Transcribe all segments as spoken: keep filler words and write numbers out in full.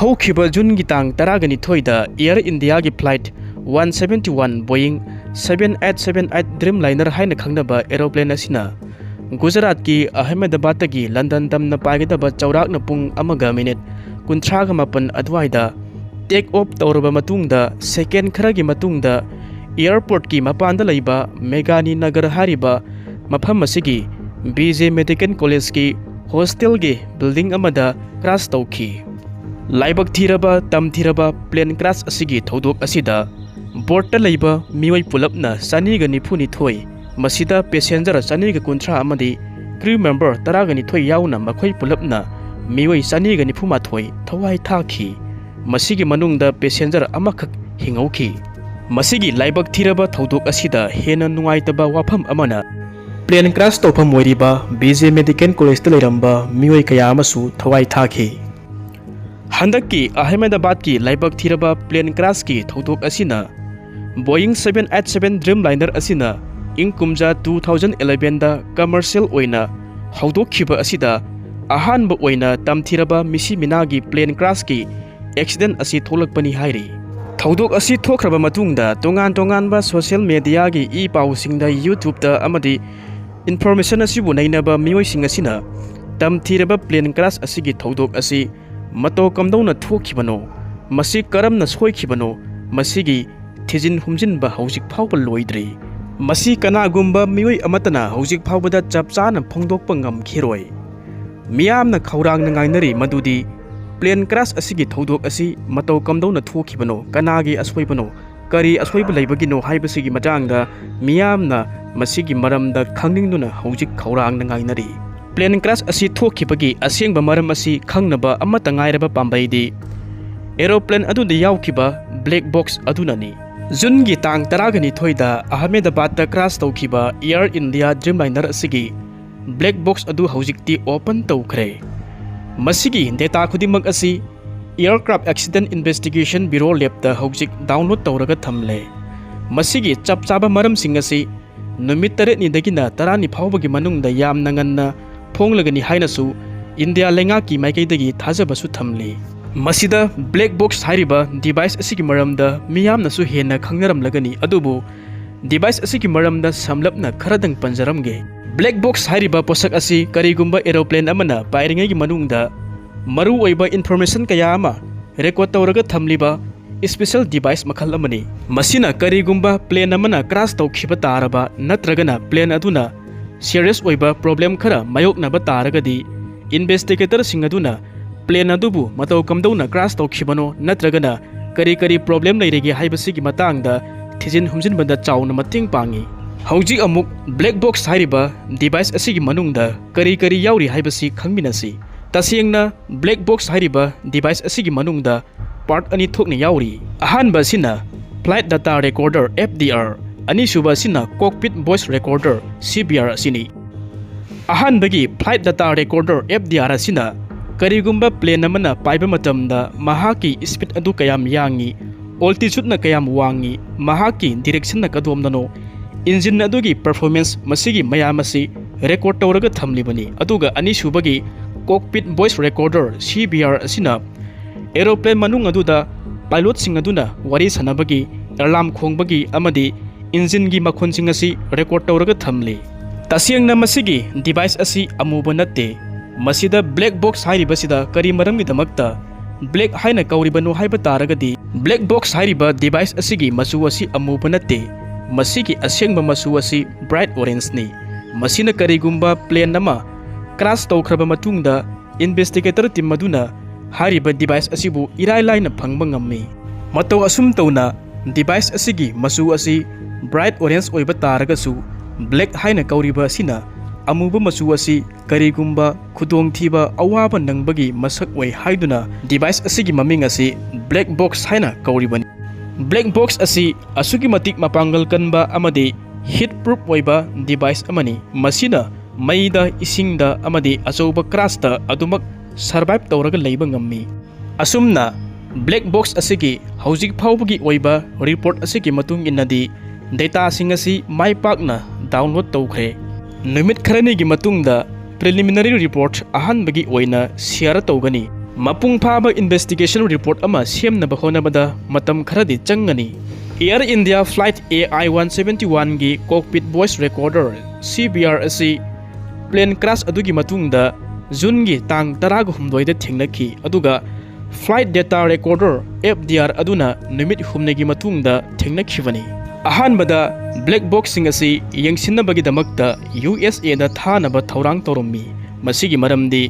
ꯍꯧꯈꯤꯕ ꯖꯨꯟꯒꯤ ꯇꯥꯡ ꯇꯔꯥꯒ ꯅꯤꯊꯣꯏꯗ Air Indiaꯒꯤ flight one seventy one Boeing seven eight seven eight Dreamliner ꯍꯥꯏꯅ ꯈꯪꯅꯕ aeroplane ꯑꯁꯤꯅ ꯒꯨꯖꯔꯥꯠꯀꯤ ꯑꯍꯃꯦꯗꯕꯥꯗꯇꯒꯤ ꯂꯟꯗꯟ ꯇꯝꯅ ꯄꯥꯏꯒꯗꯕ ꯆꯥꯎꯔꯥꯛꯅ ꯄꯨꯡ ꯑꯃꯒ ꯃꯤꯅꯤꯠ ꯀꯨꯟꯊ꯭ꯔꯥꯒ ꯃꯥꯄꯟ ꯑꯗꯨꯋꯥꯏꯗ take off ꯇꯧꯔꯕ ꯃꯇꯨꯡꯗ, second ꯈꯔꯒꯤ ꯃꯇꯨꯡꯗ airportꯀꯤ ꯃꯄꯥꯟꯗ ꯂꯩꯕ ꯃꯦꯒꯥꯅꯤ ꯅꯒꯔ ꯍꯥꯏꯔꯤꯕ ꯃꯐꯝ ꯑꯁꯤꯒꯤ B J Medical Collegeꯀꯤ hostelꯒꯤ building ꯑꯃꯗ crash ꯇꯧꯈꯤ꯫ ꯂꯥꯏꯕꯛ ꯊꯤꯔꯕ, ꯇꯝꯊꯤꯔꯕ plane crash ꯑꯁꯤꯒꯤ ꯊꯧꯗꯣꯛ ꯑꯁꯤꯗ boardꯇ ꯂꯩꯕ ꯃꯤꯑꯣꯏ ꯄꯨꯂꯞꯅ ꯆꯅꯤꯒ ꯅꯤꯐꯨ ꯅꯤꯊꯣꯏ, ꯃꯁꯤꯗ passenger ꯆꯅꯤꯒ ꯀꯨꯟꯊ꯭ꯔꯥ ꯑꯃꯗꯤ crew member ꯇꯔꯥꯒ ꯅꯤꯊꯣꯏ ꯌꯥꯎꯅ ꯃꯈꯣꯏ ꯄꯨꯂꯞꯅ ꯃꯤꯑꯣꯏ ꯆꯅꯤꯒ ꯅꯤꯐꯨ ꯃꯥꯊꯣꯏ ꯊꯋꯥꯏ ꯊꯥꯈꯤ꯫ ꯃꯁꯤꯒꯤ ꯃꯅꯨꯡꯗ passenger ꯑꯃꯈꯛ ꯍꯤꯡꯍꯧꯈꯤ꯫ ꯃꯁꯤꯒꯤ ꯂꯥꯏꯕꯛ ꯊꯤꯔꯕ ꯊꯧꯗꯣꯛ ꯑꯁꯤꯗ ꯍꯦꯟꯅ ꯅꯨꯡꯉꯥꯏꯇꯕ ꯋꯥꯐꯝ ꯑꯃꯅ, plane crash ꯇꯧꯐꯝ ꯑꯣꯏꯔꯤꯕ B J Medical Collegeꯇ ꯂꯩꯔꯝꯕ ꯃꯤꯑꯣꯏ ꯀꯌꯥ ꯑꯃꯁꯨ ꯊꯋꯥꯏ ꯊꯥꯈꯤ꯫ ꯍꯟꯗꯛꯀꯤ ꯑꯍꯃꯦꯗꯕꯥꯗꯀꯤ ꯂꯥꯏꯕꯛ ꯊꯤꯔꯕ plane crashꯀꯤ ꯊꯧꯗꯣꯛ ꯑꯁꯤꯅ Boeing seven eight seven Dreamliner ꯑꯁꯤꯅ ꯏꯪ ꯀꯨꯝꯖꯥ two thousand elevenꯗ commercial ꯑꯣꯏꯅ ꯍꯧꯗꯣꯛꯈꯤꯕ ꯑꯁꯤꯗ ꯑꯍꯥꯟꯕ ꯑꯣꯏꯅ ꯇꯝꯊꯤꯔꯕ ꯃꯤꯁꯤ ꯃꯤꯅꯥꯒꯤ plane crashꯀꯤ accident ꯑꯁꯤ ꯊꯣꯛꯂꯛꯄꯅꯤ ꯍꯥꯏꯔꯤ꯫ ꯊꯧꯗꯣꯛ ꯑꯁꯤ ꯊꯣꯛꯈ꯭ꯔꯕ ꯃꯇꯨꯡꯗ ꯇꯣꯉꯥꯟ ꯇꯣꯉꯥꯟꯕ social mediaꯒꯤ ꯏ ꯄꯥꯎꯁꯤꯡꯗ, YouTubeꯇ ꯑꯃꯗꯤ information ꯑꯁꯤꯕꯨ ꯅꯩꯅꯕ ꯃꯤꯑꯣꯏꯁꯤꯡ ꯑꯁꯤꯅ ꯇꯝꯊꯤꯔꯕ plane crash ꯑꯁꯤꯒꯤ ꯊꯧꯗꯣꯛ ꯑꯁꯤ ꯃꯇꯧ ꯀꯝꯗꯧꯅ ꯊꯣꯛꯈꯤꯕꯅꯣ, ꯃꯁꯤ ꯀꯔꯝꯅ ꯁꯣꯏꯈꯤꯕꯅꯣ, ꯃꯁꯤꯒꯤ ꯊꯤꯖꯤꯟ ꯍꯨꯝꯖꯤꯟꯕ ꯍꯧꯖꯤꯛ ꯐꯥꯎꯕ ꯂꯣꯏꯗ꯭ꯔꯤ꯫ ꯃꯁꯤ ꯀꯅꯥꯒꯨꯝꯕ ꯃꯤꯑꯣꯏ ꯑꯃꯠꯇꯅ ꯍꯧꯖꯤꯛ ꯐꯥꯎꯕꯗ ꯆꯞ ꯆꯥꯅ ꯐꯣꯡꯗꯣꯛꯄ ꯉꯝꯈꯤꯔꯣꯏ꯫ ꯃꯤꯌꯥꯝꯅ ꯈꯧꯔꯥꯡꯅ ꯉꯥꯏꯅꯔꯤ ꯃꯗꯨꯗꯤ plane crash ꯑꯁꯤꯒꯤ ꯊꯧꯗꯣꯛ ꯑꯁꯤ ꯃꯇꯧ ꯀꯝꯗꯧꯅ ꯊꯣꯛꯈꯤꯕꯅꯣ, ꯀꯅꯥꯒꯤ ꯑꯁꯣꯏꯕꯅꯣ, ꯀꯔꯤ ꯑꯁꯣꯏꯕ ꯂꯩꯕꯒꯤꯅꯣ ꯍꯥꯏꯕꯁꯤꯒꯤ ꯃꯇꯥꯡꯗ ꯃꯤꯌꯥꯝꯅ ꯃꯁꯤꯒꯤ ꯃꯔꯝꯗ ꯈꯪꯅꯤꯡꯗꯨꯅ ꯍꯧꯖꯤꯛ ꯈꯧꯔꯥꯡꯅ ꯉꯥꯏꯅꯔꯤ꯫ Plane crash ꯑꯁꯤ ꯊꯣꯛꯈꯤꯕꯒꯤ ꯑꯁꯦꯡꯕ ꯃꯔꯝ ꯑꯁꯤ ꯈꯪꯅꯕ ꯑꯃꯠꯇ ꯉꯥꯏꯔꯕ ꯄꯥꯝꯕꯩꯗꯤ aeroplane ꯑꯗꯨꯗ ꯌꯥꯎꯈꯤꯕ black box ꯑꯗꯨꯅꯅꯤ꯫ ꯖꯨꯟꯒꯤ ꯇꯥꯡ ꯇꯔꯥꯒ ꯅꯤꯊꯣꯏꯗ ꯑꯍꯃꯦꯗꯕꯥꯗꯇ crash ꯇꯧꯈꯤꯕ Air India Dreamliner ꯑꯁꯤꯒꯤ black box ꯑꯗꯨ ꯍꯧꯖꯤꯛꯇꯤ open ꯇꯧꯈ꯭ꯔꯦ꯫ ꯃꯁꯤꯒꯤ data ꯈꯨꯗꯤꯡꯃꯛ ꯑꯁꯤ Aircraft Accident Investigation Bureau labꯇ ꯍꯧꯖꯤꯛ download ꯇꯧꯔꯒ ꯊꯝꯂꯦ꯫ ꯃꯁꯤꯒꯤ ꯆꯞ ꯆꯥꯕ ꯃꯔꯝꯁꯤꯡ ꯑꯁꯤ ꯅꯨꯃꯤꯠ ꯇꯔꯦꯠꯅꯤꯗꯒꯤꯅ ꯇꯔꯥꯅꯤ ꯐꯥꯎꯕꯒꯤ ꯃꯅꯨꯡꯗ ꯌꯥꯝꯅ ꯉꯟꯅ ꯐꯣꯡꯂꯒꯅꯤ ꯍꯥꯏꯅꯁꯨ ꯏꯟꯗꯤꯌꯥ ꯂꯩꯉꯥꯛꯀꯤ ꯃꯥꯏꯀꯩꯗꯒꯤ ꯊꯥꯖꯕꯁꯨ ꯊꯝꯂꯤ꯫ ꯃꯁꯤꯗ black box ꯍꯥꯏꯔꯤꯕ device ꯑꯁꯤꯒꯤ ꯃꯔꯝꯗ ꯃꯤꯌꯥꯝꯅꯁꯨ ꯍꯦꯟꯅ ꯈꯪꯅꯔꯝꯂꯒꯅꯤ, ꯑꯗꯨꯕꯨ device ꯑꯁꯤꯒꯤ ꯃꯔꯝꯗ ꯁꯝꯂꯞꯅ ꯈꯔꯗꯪ ꯄꯟꯖꯔꯝꯒꯦ꯫ Black box ꯍꯥꯏꯔꯤꯕ ꯄꯣꯠꯁꯛ ꯑꯁꯤ ꯀꯔꯤꯒꯨꯝꯕ aeroplane ꯑꯃꯅ ꯄꯥꯏꯔꯤꯉꯩꯒꯤ ꯃꯅꯨꯡꯗ ꯃꯔꯨꯑꯣꯏꯕ information ꯀꯌꯥ ꯑꯃ record ꯇꯧꯔꯒ ꯊꯝꯂꯤꯕ special device ꯃꯈꯜ ꯑꯃꯅꯤ꯫ ꯃꯁꯤꯅ ꯀꯔꯤꯒꯨꯝꯕ plane ꯑꯃꯅ crash ꯇꯧꯈꯤꯕ ꯇꯥꯔꯕ ꯅꯠꯇ꯭ꯔꯒꯅ plane ꯑꯗꯨꯅ serious ꯑꯣꯏꯕ problem ꯈꯔ ꯃꯥꯌꯣꯛꯅꯕ ꯇꯥꯔꯒꯗꯤ, investigatorꯁꯤꯡ ꯑꯗꯨꯅ plane ꯑꯗꯨꯕꯨ ꯃꯇꯧ ꯀꯝꯗꯧꯅ crash ꯇꯧꯈꯤꯕꯅꯣ ꯅꯠꯇ꯭ꯔꯒꯅ ꯀꯔꯤ ꯀꯔꯤ problem ꯂꯩꯔꯤꯒꯦ ꯍꯥꯏꯕꯁꯤꯒꯤ ꯃꯇꯥꯡꯗ ꯊꯤꯖꯤꯟ ꯍꯨꯝꯖꯤꯟꯕꯗ ꯆꯥꯎꯅ ꯃꯇꯦꯡ ꯄꯥꯡꯏ꯫ ꯍꯧꯖꯤꯛ ꯑꯃꯨꯛ black box ꯍꯥꯏꯔꯤꯕ device ꯑꯁꯤꯒꯤ ꯃꯅꯨꯡꯗ ꯀꯔꯤ ꯀꯔꯤ ꯌꯥꯎꯔꯤ ꯍꯥꯏꯕꯁꯤ ꯈꯪꯃꯤꯟꯅꯁꯤ꯫ ꯇꯁꯦꯡꯅ black box ꯍꯥꯏꯔꯤꯕ device ꯑꯁꯤꯒꯤ ꯃꯅꯨꯡꯗ part ꯑꯅꯤ ꯊꯣꯛꯅ ꯌꯥꯎꯔꯤ꯫ ꯑꯍꯥꯟꯕ ꯑꯁꯤꯅ flight data recorder, F D R, ꯑꯅꯤꯁꯨꯕ ꯑꯁꯤꯅ cockpit voice recorder, C V R, ꯑꯁꯤꯅꯤ꯫ ꯑꯍꯥꯟꯕꯒꯤ flight data recorder, F D R, ꯑꯁꯤꯅ ꯀꯔꯤꯒꯨꯝꯕ plane ꯑꯃꯅ ꯄꯥꯏꯕ ꯃꯇꯝꯗ ꯃꯍꯥꯛꯀꯤ speed ꯑꯗꯨ ꯀꯌꯥꯝ ꯌꯥꯡꯏ, altitudeꯅ ꯀꯌꯥꯝ ꯋꯥꯡꯏ, ꯃꯍꯥꯛꯀꯤ directionꯅ ꯀꯗꯣꯝꯗꯅꯣ, engine ꯑꯗꯨꯒꯤ performance, ꯃꯁꯤꯒꯤ ꯃꯌꯥꯝ ꯑꯁꯤ record ꯇꯧꯔꯒ ꯊꯝꯂꯤꯕꯅꯤ꯫ ꯑꯗꯨꯒ ꯑꯅꯤꯁꯨꯕꯒꯤ cockpit voice recorder, C V R, ꯑꯁꯤꯅ aeroplane ꯃꯅꯨꯡ ꯑꯗꯨꯗ pilotꯁꯤꯡ ꯑꯗꯨꯅ ꯋꯥꯔꯤ ꯁꯥꯟꯅꯕꯒꯤ, alarm ꯈꯣꯡꯕꯒꯤ ꯑꯃꯗꯤ engineꯒꯤ ꯃꯈꯣꯟꯁꯤꯡ ꯑꯁꯤ record ꯇꯧꯔꯒ ꯊꯝꯂꯤ꯫ ꯇꯁꯦꯡꯅ ꯃꯁꯤꯒꯤ device ꯑꯁꯤ ꯑꯃꯨꯕ ꯅꯠꯇꯦ꯫ ꯃꯁꯤꯗ black box ꯍꯥꯏꯔꯤꯕꯁꯤꯗ ꯀꯔꯤ ꯃꯔꯝꯒꯤꯗꯃꯛꯇ black ꯍꯥꯏꯅ ꯀꯧꯔꯤꯕꯅꯣ ꯍꯥꯏꯕ ꯇꯥꯔꯒꯗꯤ, black box ꯍꯥꯏꯔꯤꯕ device ꯑꯁꯤꯒꯤ ꯃꯆꯨ ꯑꯁꯤ ꯑꯃꯨꯕ ꯅꯠꯇꯦ꯫ ꯃꯁꯤꯒꯤ ꯑꯁꯦꯡꯕ ꯃꯆꯨ ꯑꯁꯤ bright orangeꯅꯤ꯫ ꯃꯁꯤꯅ ꯀꯔꯤꯒꯨꯝꯕ plane ꯑꯃ crash ꯇꯧꯈ꯭ꯔꯕ ꯃꯇꯨꯡꯗ investigator team ꯑꯗꯨꯅ ꯍꯥꯏꯔꯤꯕ device ꯑꯁꯤꯕꯨ ꯏꯔꯥꯏ ꯂꯥꯏꯅ ꯐꯪꯕ ꯉꯝꯃꯤ꯫ ꯃꯇꯧ ꯑꯁꯨꯝ ꯇꯧꯅ device ꯑꯁꯤꯒꯤ ꯃꯆꯨ ꯑꯁꯤ bright orange ꯑꯣꯏꯕ ꯇꯥꯔꯒꯁꯨ, black ꯍꯥꯏꯅ ꯀꯧꯔꯤꯕ ꯑꯁꯤꯅ ꯑꯃꯨꯕ ꯃꯆꯨ ꯑꯁꯤ ꯀꯔꯤꯒꯨꯝꯕ ꯈꯨꯗꯣꯡꯊꯤꯕ, ꯑꯋꯥꯕ ꯅꯪꯕꯒꯤ ꯃꯁꯛ ꯑꯣꯏ ꯍꯥꯏꯗꯨꯅ device ꯑꯁꯤꯒꯤ ꯃꯃꯤꯡ ꯑꯁꯤ black box ꯍꯥꯏꯅ ꯀꯧꯔꯤꯕꯅꯤ꯫ Black box ꯑꯁꯤ ꯑꯁꯨꯛꯀꯤ ꯃꯇꯤꯛ ꯃꯄꯥꯡꯒꯜ ꯀꯟꯕ ꯑꯃꯗꯤ heat proof ꯑꯣꯏꯕ device ꯑꯃꯅꯤ꯫ ꯃꯁꯤꯅ ꯃꯩꯗ, ꯏꯁꯤꯡꯗ ꯑꯃꯗꯤ ꯑꯆꯧꯕ crashꯇ ꯑꯗꯨꯃꯛ survive ꯇꯧꯔꯒ ꯂꯩꯕ ꯉꯝꯃꯤ꯫ ꯑꯁꯨꯝꯅ black box ꯑꯁꯤꯒꯤ ꯍꯧꯖꯤꯛ ꯐꯥꯎꯕꯒꯤ ꯑꯣꯏꯕ report ꯑꯁꯤꯒꯤ ꯃꯇꯨꯡ ꯏꯟꯅꯗꯤ, dataꯁꯤꯡ ꯑꯁꯤ ꯃꯥꯏ ꯄꯥꯛꯅ download ꯇꯧꯈ꯭ꯔꯦ꯫ ꯅꯨꯃꯤꯠ ꯈꯔꯅꯤꯒꯤ ꯃꯇꯨꯡꯗ preliminary report ꯑꯍꯥꯟꯕꯒꯤ ꯑꯣꯏꯅ share ꯇꯧꯒꯅꯤ꯫ ꯃꯄꯨꯡ ꯐꯥꯕ ꯏꯟꯚꯦꯁꯇꯤꯒꯦꯁꯟ ꯔꯤꯄꯣꯔꯠ ꯑꯃ ꯁꯦꯝꯅꯕ ꯍꯣꯠꯅꯕꯗ ꯃꯇꯝ ꯈꯔꯗꯤ ꯆꯪꯒꯅꯤ꯫ Air India Flight A I one seventy one ꯒꯤ cockpit voice recorder, C V R, ꯑꯁꯤ plane crash ꯑꯗꯨꯒꯤ ꯃꯇꯨꯡꯗ ꯖꯨꯟꯒꯤ ꯇꯥꯡ ꯇꯔꯥꯒ ꯍꯨꯝꯗꯣꯏꯗ ꯊꯦꯡꯅꯈꯤ, ꯑꯗꯨꯒ flight data recorder, F D R, ꯑꯗꯨꯅ ꯅꯨꯃꯤꯠ ꯍꯨꯝꯅꯤꯒꯤ ꯃꯇꯨꯡꯗ ꯊꯦꯡꯅꯈꯤꯕꯅꯤ꯫ ꯑꯍꯥꯟꯕꯗ black boxꯁꯤꯡ ꯑꯁꯤ ꯌꯦꯡꯁꯤꯟꯅꯕꯒꯤꯗꯃꯛꯇ U S Aꯗ ꯊꯥꯅꯕ ꯊꯧꯔꯥꯡ ꯇꯧꯔꯝꯃꯤ꯫ ꯃꯁꯤꯒꯤ ꯃꯔꯝꯗꯤ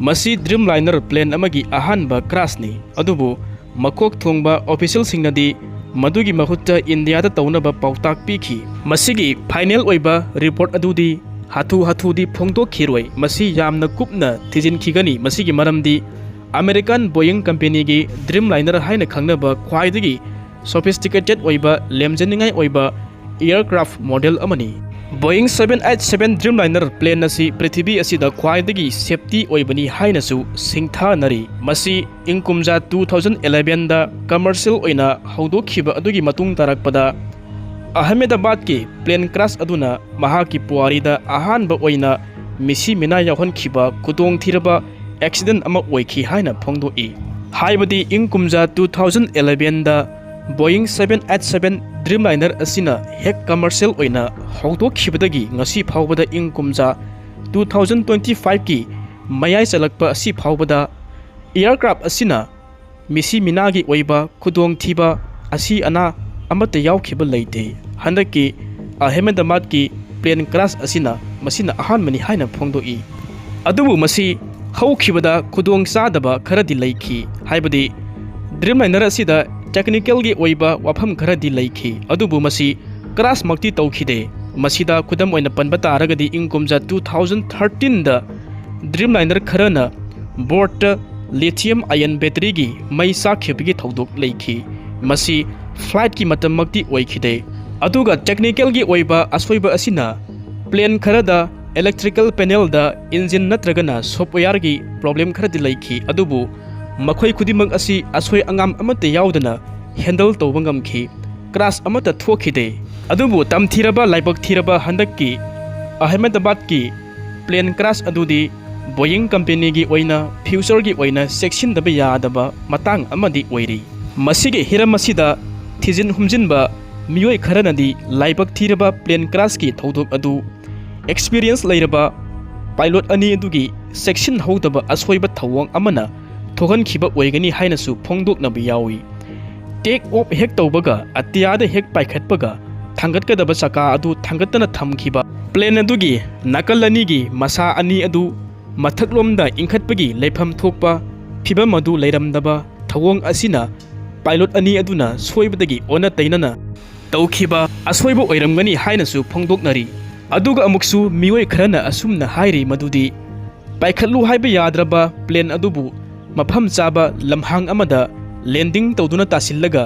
ꯃꯁꯤ Dreamliner plane ꯑꯃꯒꯤ ꯑꯍꯥꯟꯕ crashꯅꯤ, ꯑꯗꯨꯕꯨ ꯃꯀꯣꯛ ꯊꯣꯡꯕ officialꯁꯤꯡꯅꯗꯤ ꯃꯗꯨꯒꯤ ꯃꯍꯨꯠꯇ ꯏꯟꯗꯤꯌꯥꯗ ꯇꯧꯅꯕ ꯄꯥꯎꯇꯥꯛ ꯄꯤꯈꯤ꯫ ꯃꯁꯤꯒꯤ final ꯑꯣꯏꯕ ꯔꯤꯄꯣꯔꯠ ꯑꯗꯨꯗꯤ ꯍꯥꯊꯨ ꯍꯥꯊꯨꯗꯤ ꯐꯣꯡꯗꯣꯛꯈꯤꯔꯣꯏ꯫ ꯃꯁꯤ ꯌꯥꯝꯅ ꯀꯨꯞꯅ ꯊꯤꯖꯤꯟꯈꯤꯒꯅꯤ꯫ ꯃꯁꯤꯒꯤ ꯃꯔꯝꯗꯤ American Boeing companyꯒꯤ Dreamliner ꯍꯥꯏꯅ ꯈꯪꯅꯕ ꯈ꯭ꯋꯥꯏꯗꯒꯤ sophisticated ꯑꯣꯏꯕ, ꯂꯦꯝꯖꯅꯤꯡꯉꯥꯏ ꯑꯣꯏꯕ aircraft model ꯑꯃꯅꯤ꯫ Boeing seven eight seven Dreamliner plane ꯑꯁꯤ ꯄ꯭ꯔꯤꯊꯤꯕꯤ ꯑꯁꯤꯗ ꯈ꯭ꯋꯥꯏꯗꯒꯤ safety ꯑꯣꯏꯕꯅꯤ ꯍꯥꯏꯅꯁꯨ ꯁꯤꯡꯊꯥꯅꯔꯤ꯫ ꯃꯁꯤ ꯏꯪ ꯀꯨꯝꯖꯥ two thousand elevenꯗ commercial ꯑꯣꯏꯅ ꯍꯧꯗꯣꯛꯈꯤꯕ ꯑꯗꯨꯒꯤ ꯃꯇꯨꯡ ꯇꯥꯔꯛꯄꯗ ꯑꯍꯃꯦꯗꯕꯥꯗꯀꯤ plane crash ꯑꯗꯨꯅ ꯃꯍꯥꯛꯀꯤ ꯄꯨꯋꯥꯔꯤꯗ ꯑꯍꯥꯟꯕ ꯑꯣꯏꯅ ꯃꯤꯁꯤ ꯃꯤꯅꯥ ꯌꯥꯎꯍꯟꯈꯤꯕ ꯈꯨꯗꯣꯡꯊꯤꯔꯕ accident ꯑꯃ ꯑꯣꯏꯈꯤ ꯍꯥꯏꯅ ꯐꯣꯡꯗꯣꯛꯏ꯫ ꯍꯥꯏꯕꯗꯤ ꯏꯪ ꯀꯨꯝꯖꯥ two thousand elevenꯗ Boeing seven eight seven Dreamliner ꯑꯁꯤꯅ ꯍꯦꯛ commercial ꯑꯣꯏꯅ ꯍꯧꯗꯣꯛꯈꯤꯕꯗꯒꯤ ꯉꯁꯤ ꯐꯥꯎꯕꯗ ꯏꯪ ꯀꯨꯝꯖꯥ two thousand twenty fiveꯀꯤ ꯃꯌꯥꯏ ꯆꯜꯂꯛꯄ ꯑꯁꯤ ꯐꯥꯎꯕꯗ aircraft ꯑꯁꯤꯅ ꯃꯤꯁꯤ ꯃꯤꯅꯥꯒꯤ ꯑꯣꯏꯕ ꯈꯨꯗꯣꯡꯊꯤꯕ, ꯑꯁꯤ ꯑꯅꯥ ꯑꯃꯠꯇ ꯌꯥꯎꯈꯤꯕ ꯂꯩꯇꯦ꯫ ꯍꯟꯗꯛꯀꯤ ꯑꯍꯃꯦꯗꯕꯥꯗꯀꯤ plane crash ꯑꯁꯤꯅ ꯃꯁꯤꯅ ꯑꯍꯥꯟꯕꯅꯤ ꯍꯥꯏꯅ ꯐꯣꯡꯗꯣꯛꯏ꯫ ꯑꯗꯨꯕꯨ ꯃꯁꯤ ꯍꯧꯈꯤꯕꯗ ꯈꯨꯗꯣꯡ ꯆꯥꯗꯕ ꯈꯔꯗꯤ ꯂꯩꯈꯤ, ꯍꯥꯏꯕꯗꯤ Dreamliner ꯑꯁꯤꯗ technicalꯒꯤ ꯑꯣꯏꯕ ꯋꯥꯐꯝ ꯈꯔꯗꯤ ꯂꯩꯈꯤ, ꯑꯗꯨꯕꯨ ꯃꯁꯤ crash ꯃꯛꯇꯤ ꯇꯧꯈꯤꯗꯦ꯫ ꯃꯁꯤꯗ ꯈꯨꯗꯝ ꯑꯣꯏꯅ ꯄꯟꯕ ꯇꯥꯔꯒꯗꯤ ꯏꯪ ꯀꯨꯝꯖꯥ two thousand thirteenꯗ Dreamliner ꯈꯔꯅ boardꯇ lithium ion batteryꯒꯤ ꯃꯩ ꯆꯥꯛꯈꯤꯕꯒꯤ ꯊꯧꯗꯣꯛ ꯂꯩꯈꯤ꯫ ꯃꯁꯤ flightꯀꯤ ꯃꯇꯝꯃꯛꯇꯤ ꯑꯣꯏꯈꯤꯗꯦ꯫ ꯑꯗꯨꯒ technicalꯒꯤ ꯑꯣꯏꯕ ꯑꯁꯣꯏꯕ ꯑꯁꯤꯅ plane ꯈꯔꯗ electrical panelꯗ engine ꯅꯠꯇ꯭ꯔꯒꯅ softwareꯒꯤ problem ꯈꯔꯗꯤ ꯂꯩꯈꯤ, ꯑꯗꯨꯕꯨ ꯃꯈꯣꯏ ꯈꯨꯗꯤꯡꯃꯛ ꯑꯁꯤ ꯑꯁꯣꯏ ꯑꯉꯥꯝ ꯑꯃꯠꯇ ꯌꯥꯎꯗꯅ handle ꯇꯧꯕ ꯉꯝꯈꯤ꯫ Crash ꯑꯃꯠꯇ ꯊꯣꯛꯈꯤꯗꯦ꯫ ꯑꯗꯨꯕꯨ ꯇꯝꯊꯤꯔꯕ ꯂꯥꯏꯕꯛ ꯊꯤꯔꯕ ꯍꯟꯗꯛꯀꯤ ꯑꯍꯃꯦꯗꯕꯥꯗꯀꯤ plane crash ꯑꯗꯨꯗꯤ ꯕꯣꯌꯤꯡ ꯀꯝꯄꯦꯅꯤꯒꯤ ꯑꯣꯏꯅ ꯐ꯭ꯌꯨꯆꯔꯒꯤ ꯑꯣꯏꯅ ꯆꯦꯛꯁꯤꯟꯗꯕ ꯌꯥꯗꯕ ꯃꯇꯥꯡ ꯑꯃꯗꯤ ꯑꯣꯏꯔꯤ꯫ ꯃꯁꯤꯒꯤ ꯍꯤꯔꯝ ꯑꯁꯤꯗ ꯊꯤꯖꯤꯟ ꯍꯨꯝꯖꯤꯟꯕ ꯃꯤꯑꯣꯏ ꯈꯔꯅꯗꯤ ꯂꯥꯏꯕꯛ ꯊꯤꯔꯕ ꯄ꯭ꯂꯦꯟ ꯀ꯭ꯔꯥꯁꯀꯤ ꯊꯧꯗꯣꯛ ꯑꯗꯨ ꯑꯦꯛꯁꯄꯤꯔꯤꯌꯦꯟꯁ ꯂꯩꯔꯕ ꯄꯥꯏꯂꯣꯠ ꯑꯅꯤ ꯑꯗꯨꯒꯤ ꯆꯦꯛꯁꯤꯟꯍꯧꯗꯕ ꯑꯁꯣꯏꯕ ꯊꯧꯑꯣꯡ ꯑꯃꯅ ꯊꯣꯛꯍꯟꯈꯤꯕ ꯑꯣꯏꯒꯅꯤ ꯍꯥꯏꯅꯁꯨ ꯐꯣꯡꯗꯣꯛꯅꯕ ꯌꯥꯎꯏ꯫ ꯇꯦꯛ ꯑꯣꯐ ꯍꯦꯛ ꯇꯧꯕꯒ ꯑꯇꯤꯌꯥꯗ ꯍꯦꯛ ꯄꯥꯏꯈꯠꯄꯒ ꯊꯥꯡꯒꯠꯀꯗꯕ ꯆꯀꯥ ꯑꯗꯨ ꯊꯥꯡꯒꯠꯇꯅ ꯊꯝꯈꯤꯕ, ꯄ꯭ꯂꯦꯟ ꯑꯗꯨꯒꯤ ꯅꯥꯀꯜ ꯑꯅꯤꯒꯤ ꯃꯁꯥ ꯑꯅꯤ ꯑꯗꯨ ꯃꯊꯛꯂꯣꯝꯗ ꯏꯟꯈꯠꯄꯒꯤ ꯂꯩꯐꯝ ꯊꯣꯛꯄ ꯐꯤꯚꯝ ꯑꯗꯨ ꯂꯩꯔꯝꯗꯕ ꯊꯧꯑꯣꯡ ꯑꯁꯤꯅ ꯄꯥꯏꯂꯣꯠ ꯑꯅꯤ ꯑꯗꯨꯅ ꯁꯣꯏꯕꯗꯒꯤ ꯑꯣꯟꯅ ꯇꯩꯅꯅ ꯇꯧꯈꯤꯕ ꯑꯁꯣꯏꯕ ꯑꯣꯏꯔꯝꯒꯅꯤ ꯍꯥꯏꯅꯁꯨ ꯐꯣꯡꯗꯣꯛꯅꯔꯤ꯫ ꯑꯗꯨꯒ ꯑꯃꯨꯛꯁꯨ ꯃꯤꯑꯣꯏ ꯈꯔꯅ ꯑꯁꯨꯝꯅ ꯍꯥꯏꯔꯤ ꯃꯗꯨꯗꯤ ꯄꯥꯏꯈꯠꯂꯨ ꯍꯥꯏꯕ ꯌꯥꯗ꯭ꯔꯕ ꯄ꯭ꯂꯦꯟ ꯑꯗꯨꯕꯨ ꯃꯐꯝ ꯆꯥꯕ ꯂꯝꯍꯥꯡ ꯑꯃꯗ ꯂꯦꯟꯗꯤꯡ ꯇꯧꯗꯨꯅ ꯇꯥꯁꯤꯜꯂꯒ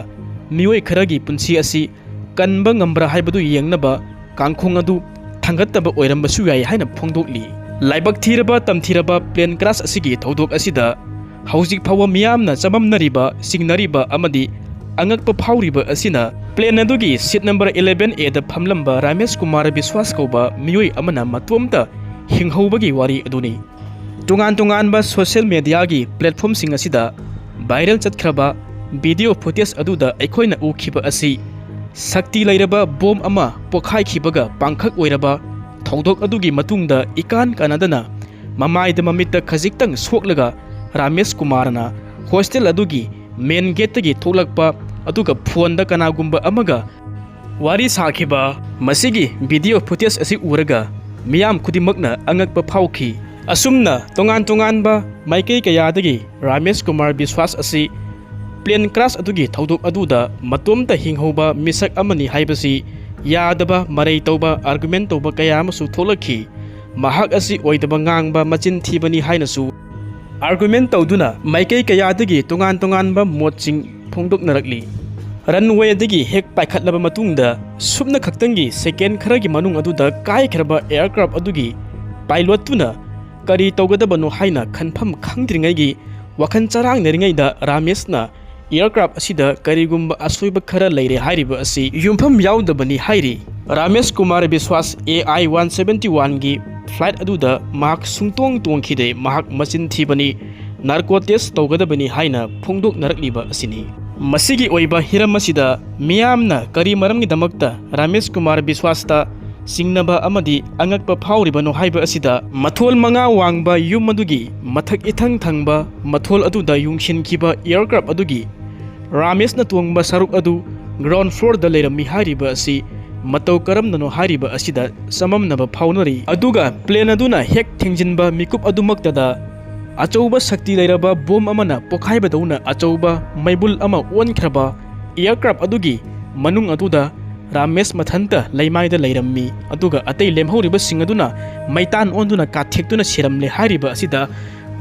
ꯃꯤꯑꯣꯏ ꯈꯔꯒꯤ ꯄꯨꯟꯁꯤ ꯑꯁꯤ ꯀꯟꯕ ꯉꯝꯕ꯭ꯔꯥ ꯍꯥꯏꯕꯗꯨ ꯌꯦꯡꯅꯕ ꯀꯥꯡꯈꯣꯡ ꯑꯗꯨ ꯊꯥꯡꯒꯠꯇꯕ ꯑꯣꯏꯔꯝꯕꯁꯨ ꯌꯥꯏ ꯍꯥꯏꯅ ꯐꯣꯡꯗꯣꯛꯂꯤ꯫ ꯂꯥꯏꯕꯛ ꯊꯤꯔꯕ ꯇꯝꯊꯤꯔꯕ ꯄ꯭ꯂꯦꯟ ꯀ꯭ꯔꯥꯁ ꯑꯁꯤꯒꯤ ꯊꯧꯗꯣꯛ ꯑꯁꯤꯗ ꯍꯧꯖꯤꯛ ꯐꯥꯎꯕ ꯃꯤꯌꯥꯝꯅ ꯆꯃꯝꯅꯔꯤꯕ, ꯆꯤꯡꯅꯔꯤꯕ ꯑꯃꯗꯤ ꯑꯉꯛꯄ ꯐꯥꯎꯔꯤꯕ ꯑꯁꯤꯅ ꯄ꯭ꯂꯦꯟ ꯑꯗꯨꯒꯤ ꯁꯤꯠ ꯅꯝꯕꯔ eleven A ꯗ ꯐꯝꯂꯝꯕ ꯔꯥꯃꯦꯁ ꯀꯨꯃꯥꯔ ꯕꯤꯁ꯭ꯋꯥꯁ ꯀꯧꯕ ꯃꯤꯑꯣꯏ ꯑꯃꯅ ꯃꯇꯣꯝꯇ ꯍꯤꯡꯍꯧꯕꯒꯤ ꯋꯥꯔꯤ ꯑꯗꯨꯅꯤ꯫ ꯇꯣꯉꯥꯟ ꯇꯣꯉꯥꯟꯕ ꯁꯣꯁꯤꯌꯦꯜ ꯃꯦꯗꯤꯌꯥꯒꯤ ꯄ꯭ꯂꯦꯠꯐꯣꯝꯁꯤꯡ ꯑꯁꯤꯗ ꯚꯥꯏꯔꯦꯜ ꯆꯠꯈ꯭ꯔꯕ ꯚꯤꯗꯤꯑꯣ ꯐꯨꯇꯦꯖ ꯑꯗꯨꯗ ꯑꯩꯈꯣꯏꯅ ꯎꯈꯤꯕ ꯑꯁꯤ ꯁꯛꯇꯤ ꯂꯩꯔꯕ ꯕꯣꯝ ꯑꯃ ꯄꯣꯈꯥꯏꯈꯤꯕꯒ ꯄꯥꯡꯈꯛ ꯑꯣꯏꯔꯕ ꯊꯧꯗꯣꯛ ꯑꯗꯨꯒꯤ ꯃꯇꯨꯡꯗ ꯏꯀꯥꯟ ꯀꯥꯟꯅꯗꯅ ꯃꯃꯥꯏꯗ ꯃꯃꯤꯠꯇ ꯈꯖꯤꯛꯇꯪ ꯁꯣꯛꯂꯒ ꯔꯥꯃꯦꯁ ꯀꯨꯃꯥꯔꯅ ꯍꯣꯁꯇꯦꯜ ꯑꯗꯨꯒꯤ ꯃꯦꯟ ꯒꯦꯠꯇꯒꯤ ꯊꯣꯛꯂꯛꯄ ꯑꯗꯨꯒ ꯐꯣꯟꯗ ꯀꯅꯥꯒꯨꯝꯕ ꯑꯃꯒ ꯋꯥꯔꯤ ꯁꯥꯈꯤꯕ ꯃꯁꯤꯒꯤ ꯚꯤꯗꯤꯑꯣ ꯐꯨꯇꯦꯖ ꯑꯁꯤ ꯎꯔꯒ ꯃꯤꯌꯥꯝ ꯈꯨꯗꯤꯡꯃꯛꯅ ꯑꯉꯛꯄ ꯐꯥꯎꯈꯤ꯫ ꯑꯁꯨꯝꯅ ꯇꯣꯉꯥꯟ ꯇꯣꯉꯥꯟꯕ ꯃꯥꯏꯀꯩ ꯀꯌꯥꯗꯒꯤ ꯔꯥꯃꯦꯁ ꯀꯨꯃꯥꯔ ꯕꯤꯁ꯭ꯋꯥꯁ ꯑꯁꯤ ꯄ꯭ꯂꯦꯟ ꯀ꯭ꯔꯥꯁ ꯑꯗꯨꯒꯤ ꯊꯧꯗꯣꯛ ꯑꯗꯨꯗ ꯃꯇꯣꯝꯇ ꯍꯤꯡꯍꯧꯕ ꯃꯤꯁꯛ ꯑꯃꯅꯤ ꯍꯥꯏꯕꯁꯤ ꯌꯥꯗꯕ, ꯃꯔꯩ ꯇꯧꯕ, ꯑꯥꯔꯒꯨꯃꯦꯟ ꯇꯧꯕ ꯀꯌꯥ ꯑꯃꯁꯨ ꯊꯣꯛꯂꯛꯈꯤ꯫ ꯃꯍꯥꯛ ꯑꯁꯤ ꯑꯣꯏꯗꯕ ꯉꯥꯡꯕ, ꯃꯆꯤꯟ ꯊꯤꯕꯅꯤ ꯍꯥꯏꯅꯁꯨ ꯑꯥꯔꯒꯨꯃꯦꯟ ꯇꯧꯗꯨꯅ ꯃꯥꯏꯀꯩ ꯀꯌꯥꯗꯒꯤ ꯇꯣꯉꯥꯟ ꯇꯣꯉꯥꯟꯕ ꯃꯣꯠꯁꯤꯡ ꯐꯣꯡꯗꯣꯛꯅꯔꯛꯂꯤ꯫ ꯔꯟꯋꯦꯗꯒꯤ ꯍꯦꯛ ꯄꯥꯏꯈꯠꯂꯕ ꯃꯇꯨꯡꯗ ꯁꯨꯞꯅ ꯈꯛꯇꯪꯒꯤ ꯁꯦꯀꯦꯟ ꯈꯔꯒꯤ ꯃꯅꯨꯡ ꯑꯗꯨꯗ ꯀꯥꯏꯈ꯭ꯔꯕ ꯑꯦꯌꯔꯀ꯭ꯔꯥꯐ ꯑꯗꯨꯒꯤ ꯄꯥꯏꯂꯣꯠꯇꯨꯅ ꯀꯔꯤ ꯇꯧꯒꯗꯕꯅꯣ ꯍꯥꯏꯅ ꯈꯟꯐꯝ ꯈꯪꯗ꯭ꯔꯤꯉꯩꯒꯤ ꯋꯥꯈꯜ ꯆꯔꯥꯡꯅꯔꯤꯉꯩꯗ ꯔꯥꯃꯦꯁꯅ ꯑꯦꯌꯔꯀ꯭ꯔꯥꯐ ꯑꯁꯤꯗ ꯀꯔꯤꯒꯨꯝꯕ ꯑꯁꯣꯏꯕ ꯈꯔ ꯂꯩꯔꯦ ꯍꯥꯏꯔꯤꯕ ꯑꯁꯤ ꯌꯨꯝꯐꯝ ꯌꯥꯎꯗꯕꯅꯤ ꯍꯥꯏꯔꯤ꯫ Ramesh Kumar Biswas A I one seventy ꯋꯥꯟꯒꯤ ꯐ꯭ꯂꯥꯏꯠ ꯑꯗꯨꯗ ꯃꯍꯥꯛ ꯁꯨꯡꯇꯣꯡ ꯇꯣꯡꯈꯤꯗꯦ, ꯃꯍꯥꯛ ꯃꯆꯤꯟ ꯊꯤꯕꯅꯤ, ꯅꯥꯔꯀꯣ ꯇꯦꯁ ꯇꯧꯒꯗꯕꯅꯤ ꯍꯥꯏꯅ ꯐꯣꯡꯗꯣꯛꯅꯔꯛꯂꯤꯕ ꯑꯁꯤꯅꯤ꯫ ꯃꯁꯤꯒꯤ ꯑꯣꯏꯕ ꯍꯤꯔꯝ ꯑꯁꯤꯗ ꯃꯤꯌꯥꯝꯅ ꯀꯔꯤ ꯃꯔꯝꯒꯤꯗꯃꯛꯇ ꯔꯥꯃꯦꯁ ꯀꯨꯃꯥꯔ ꯕꯤꯁ꯭ꯋꯥꯁꯇ ꯆꯤꯡꯅꯕ ꯑꯃꯗꯤ ꯑꯉꯛꯄ ꯐꯥꯎꯔꯤꯕꯅꯣ ꯍꯥꯏꯕ ꯑꯁꯤꯗ, ꯃꯊꯣꯜ ꯃꯉꯥ ꯋꯥꯡꯕ ꯌꯨꯝ ꯑꯗꯨꯒꯤ ꯃꯊꯛ ꯏꯊꯪ ꯊꯪꯕ ꯃꯊꯣꯜ ꯑꯗꯨꯗ ꯌꯨꯡꯁꯤꯟꯈꯤꯕ ꯑꯦꯌꯔꯀ꯭ꯔꯥꯐ ꯑꯗꯨꯒꯤ ꯔꯥꯃꯦꯁꯅ ꯇꯣꯡꯕ ꯁꯔꯨꯛ ꯑꯗꯨ ꯒ꯭ꯔꯥꯎꯟ ꯐ꯭ꯂꯣꯔꯗ ꯂꯩꯔꯝꯃꯤ ꯍꯥꯏꯔꯤꯕ ꯑꯁꯤ ꯃꯇꯧ ꯀꯔꯝꯅꯅꯣ ꯍꯥꯏꯔꯤꯕ ꯑꯁꯤꯗ ꯆꯃꯝꯅꯕ ꯐꯥꯎꯅꯔꯤ꯫ ꯑꯗꯨꯒ ꯄ꯭ꯂꯦꯟ ꯑꯗꯨꯅ ꯍꯦꯛ ꯊꯦꯡꯖꯤꯟꯕ ꯃꯤꯀꯨꯞ ꯑꯗꯨꯃꯛꯇꯗ ꯑꯆꯧꯕ ꯁꯛꯇꯤ ꯂꯩꯔꯕ ꯕꯣꯝ ꯑꯃꯅ ꯄꯣꯈꯥꯏꯕꯗꯧꯅ ꯑꯆꯧꯕ ꯃꯩꯕꯨꯜ ꯑꯃ ꯑꯣꯟꯈ꯭ꯔꯕ ꯑꯦꯌꯔꯀ꯭ꯔꯥꯐ ꯑꯗꯨꯒꯤ ꯃꯅꯨꯡ ꯑꯗꯨꯗ ꯔꯥꯃꯦꯁ ꯃꯊꯟꯇ ꯂꯩꯃꯥꯏꯗ ꯂꯩꯔꯝꯃꯤ꯫ ꯑꯗꯨꯒ ꯑꯇꯩ ꯂꯦꯝꯍꯧꯔꯤꯕꯁꯤꯡ ꯑꯗꯨꯅ ꯃꯩꯇꯥꯟ ꯑꯣꯟꯗꯨꯅ ꯀꯥꯊꯦꯛꯇꯨꯅ ꯁꯤꯔꯝꯂꯦ ꯍꯥꯏꯔꯤꯕ ꯑꯁꯤꯗ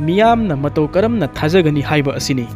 ꯃꯤꯌꯥꯝꯅ ꯃꯇꯧ ꯀꯔꯝꯅ ꯊꯥꯖꯒꯅꯤ ꯍꯥꯏꯕ ꯑꯁꯤꯅꯤ꯫